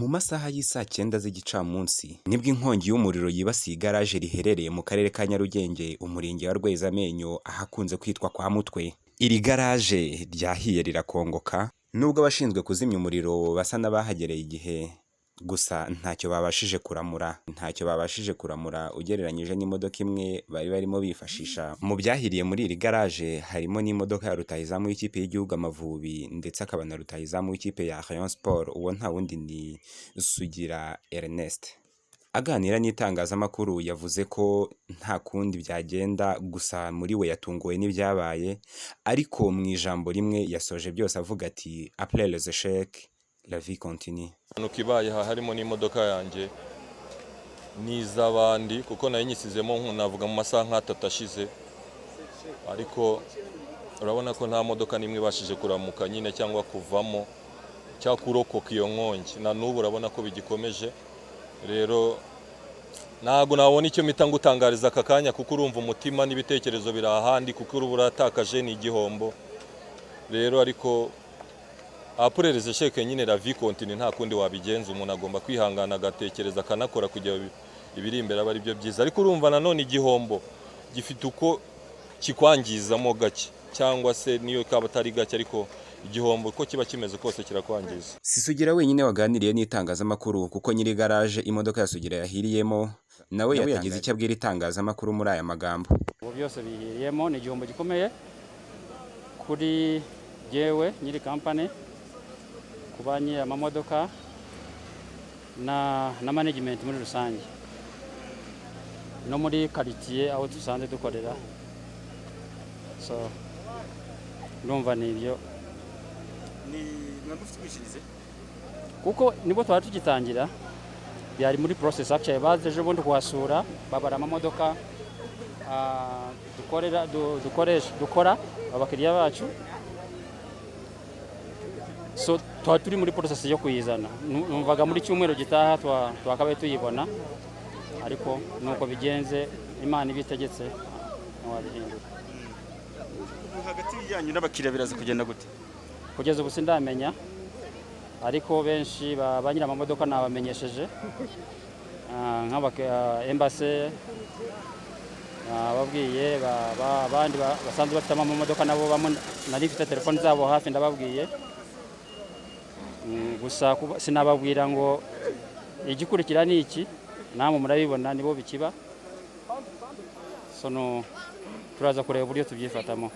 Mu masaha y'isaa cyenda z'igicamunsi nibwo inkongi y'umuriro yibasiye igaraje riherereye mu karere ka Nyarugenge, umurenge wa Rwezamenyo, ahakunze kwitwa kwa Mutwe. Iri garaje ryahiye rirakongoka, nubwo abashinzwe kuzimya umuriro basa n'abahagereye igihe, gusa ntacyo babashije kuramura, ntacyo babashije kuramura ugereranyije n'imodoka imwe bari barimo bifashisha. Mu byahiriye muri iri garaje harimo n'imodoka ya rutahizamu w'ikipe y'igihugu Amavubi, ndetse akaba na rutahizamu w'ikipe ya Rayon Sport, uwo nta wundi ni Sugira Ernest. Aganira n'itangazamakuru yavuze ko nta kundi byagenda, gusa muri we yatunguwe n'ibyabaye, ariko mu ijambo rimwe yasoje byose avuga ati: "Après les échecs, la vie continue." Impanuka ibaye aha harimo n'imodoka yanjye n'iz'abandi, kuko nayo nyisizemo navuga mu masaha nk'atatu ashize, ariko urabona ko nta modoka n'imwe ibashije kuramuka nyine cyangwa kuvamo cyangwa kurokoka iyo nkongi. Na n'ubu urabona ko bigikomeje. Rero ntabwo nabona icyo mpita ngutangariza aka kanya, kuko urumva umutima n'ibitekerezo biri ahandi, kuko uba uratakaje, ni igihombo rero. Ariko après les échecs nyine la vie continue, nta kundi wabigenza. Umuntu agomba kwihangana, agatekereza, akanakora kugira ibiri imbere aba ari byo byiza. Ariko urumva nanone igihombo gifite uko kikwangizamo gake, cyangwa se niyo kaba atari gake, ariko igihombo uko kiba kimeze kose kirakwangiza. Si Sugira wenyine waganiriye n'itangazamakuru, kuko nyiri garaje imodoka ya Sugira yahiriyemo nawe yagize icyo abwira itangazamakuru muri aya magambo. Ubu byose bihiriyemo, ni igihombo gikomeye kuri jyewe nyiri kampani, ku ba nyiri amamodoka na management muri rusange, no muri quartier aho dusanzwe dukorera. So ndumva ni ibyo. Ni mwaba mufite ubwishingizi? Kuko nibwo twari tugitangira, byari muri process. Actually baje ejo bundi kuhasura, babara amamodoka dukorera dukoresha, dukora abakiriya bacu. So twari turi muri process yo kuyizana. Numvaga muri cyumweru gitaha twakabaye tuyibona, ariko nuko bigenze, Imana ibitegetse ntiwabihindura. Ubu hagati yanyu n'abakiriya biraza kugenda gute? Kugeza ubu sindamenya, ariko benshi ba nyiri amamodoka nabamenyesheje, nk'aba embassy babwiye, abandi basanzwe bafite amamodoka nabo bamwe nari mfite telefoni zabo hafi, ndababwiye. Gusa sinababwira ngo igikurikira ni iki, namwe murabibona nibo bikiba. So no turaza kureba uburyo tubyifatamo.